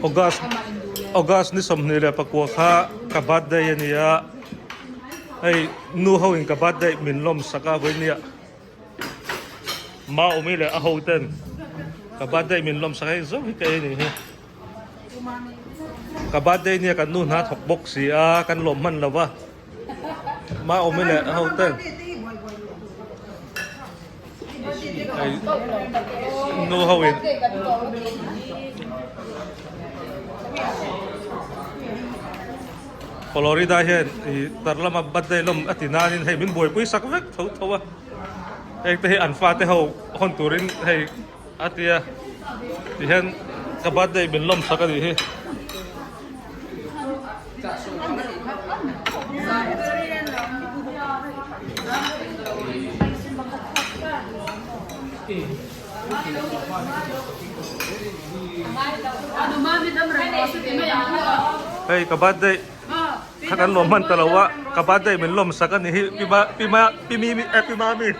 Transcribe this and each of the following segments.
August August ni 24 kha ka birthday a ni a hei nu ho in ka birthday min lawm sak a vawinia Maumi leh a ho ten ka birthday min lawm sak a hei zawng hi ka ei a nih hi ka birthday nia kan nu hna thawk bawk si a kan lawm hman lo va Maumi leh a ho ten. Hei nu ho in Florida hian ih tar lama birthday lawm a ti nanin hei min buaipui sak vek tho tho a heng te hi an fate ho hawn turin hei a tia tihian ka birthday min lawm sak a nih hi. Hei ka birthday kha kan lawm hman ta lo a ka birthday min lawm sak a ni hi pi ma pi ma pi mi eh pi mami.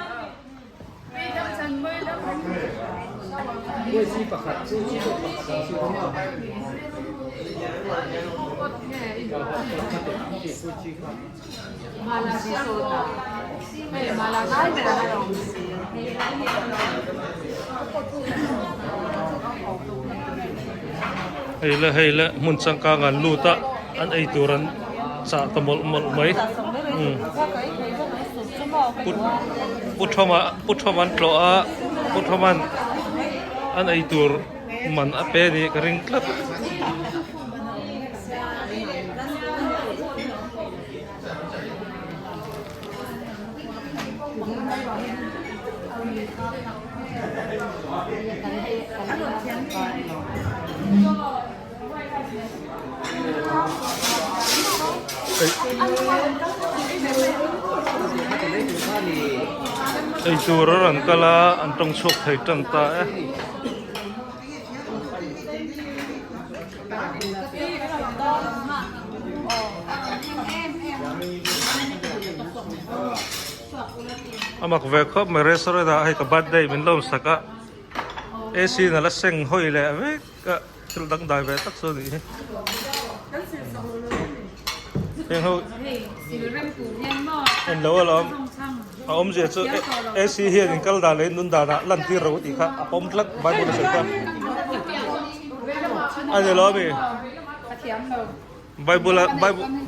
Hei le hei le hmun changkang an lut a an ei tur an chah ta mawlh mawlh mai umm Pu Thawma Pu Thawma an tlawh a Pu Thawma'n an ei tur man a pe a nih ka ring tlat. Eitur a rawn kal a an tawng chhuak thei tan ta e. A mak ve khawp mai restaurant ah hei ka birthday min lawm sak a AC in a la seng hawi leh vek a thil dangdai ve tak chu a nih hi heng ho en lo alawm a awmzia chu AC hian in kal dan leh in nun danah lan tir ro tih kha a pawm tlat bible a sawi kha a ni lo ami bible a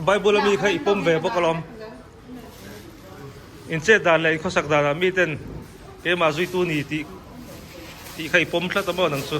bible ami kha i pawm ve bawk alawm. Inchet dan leh inkhawsak danah miten keimah zuitu ni tih tih kha i pawm tlat a maw nang chu.